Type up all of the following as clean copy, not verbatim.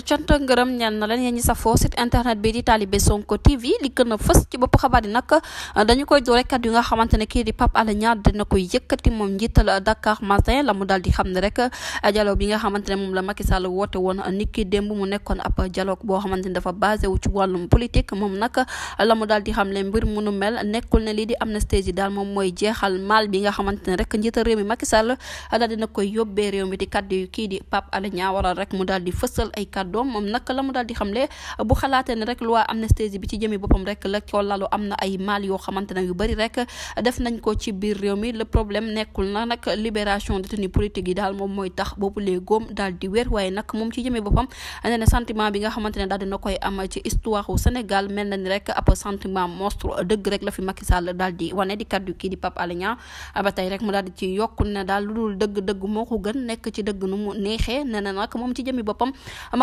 cant ak ngërëm ñaan na leen yéen ñi safoo site internet bi di Talibé Sonko TV li gën a fës ci bopp xabaar yi nag dañu koy door rek yu nga xamante ne kii di Pape Alé Niang dina koy yëkkati moom njiital Dakar Matin la mu daal di xam ne rek dialogue bi nga xamante ne moom la Macky Sall woote woon niki démb mu nekkoon ab dialogue boo xamante ne dafa basé wu ci wàllum politique moom nag la mu daal di xam ne mbir munu mel nekkul ne lii di amnistie daal moom mooy jeexal mal bi nga xamante ne rek njiital réew mi Macky Sall daal dina koy yóbbee réew mi di kaddu yu kii di Pape Alé Niang waral rek mu daal di fësal ay doom moom nag la mu daal di xamle bu xalaatee ne rek loi amnistie bi ci jëmi boppam rek la ko lalu am na ay mal yoo xamante ne yu bëri rek def nañ ko ci biir réew mi le problème nekkul na nag libération détenu politique yi daal moom mooy tax boobu les góom daal di wér waaye nag moom ci jëmi boppam nee na sentiment bi nga xamante ne daal dina koy am ci histoire u Sénégal mel na ni rek ab sentiment monstre dëgg rek la fi Macky Sall daal di wane di kaddu kii di Pape Alé Niang ba tey rek mu daal di ci yokku ne daal lu dul dëgg-dëgg moo ko gën nekk ci dëgg nu mu neexee nee na nag moom ci jëmi boppam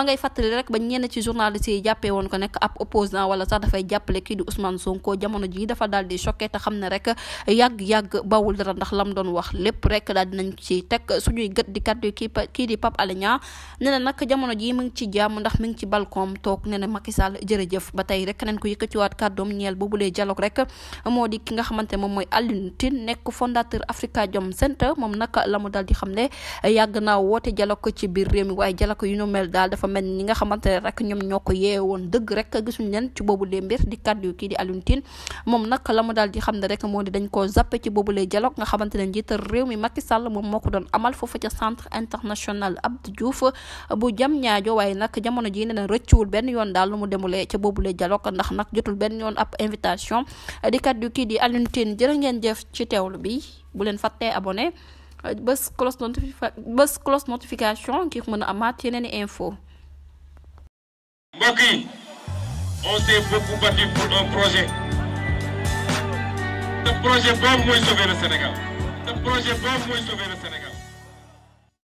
ngay fàttali rek ba ñenn ci journaliste yi jàppee woon ko nekk ab opposant wala sax dafay jàppale kii di Ousmane Sonko jamono ji dafa daal di choqué te xam ne rek yàgg bawul dara ndax lam doon wax lépp rek daal dinañ ci teg suñuy gët di kaddu kii di Pape Alé Niang nee na nag jamono ji mu ngi ci jàmm ndax mi ngi ci balcon toog nee na Macky Sall jërëjëf ba tey rek nañ ko yëkkatiwaat kàddoom ñeel boobulee dialogue rek moo di ki nga xamante moom mooy Alioune Tine nekk fondateur Afrikajom Center moom nag la mu daal di xam ne yàgg naa woote dialogue ci biir réew mi waaye dialogue yu ñu mel daal dafa mel ñi nga xamante ne rek ñoom ñoo ko yeewoon dëgg rek gisuñ leen ci boobu lee mbir di kàddu yu kii di Alioune Tine moom nag la mu daal di xam ne rek moo di dañ koo zappe ci boobu lee dialogue nga xamante ne njiital réew mi Macky Sall moom moo ko doon amal foofu ca centre international Abdou Diouf bu Diamniadio waaye nag jamono ji ne na rëccuwul benn yoon daal lu mu demulee ca boobu lee dialogue ndax nag jotul benn yoon ab invitation di kàddu yu kii di Alioune Tine jërë ngeen jëf ci teewlu bi bu leen fàttee abonné bés cloche notification ngir mën a amaat yeneen i info. mbokk yi on s'est beaucoup battu pour un projet. Ce projet boobu mooy sauver le Sénégal. Ce projet boobu mooy sauver le Sénégal.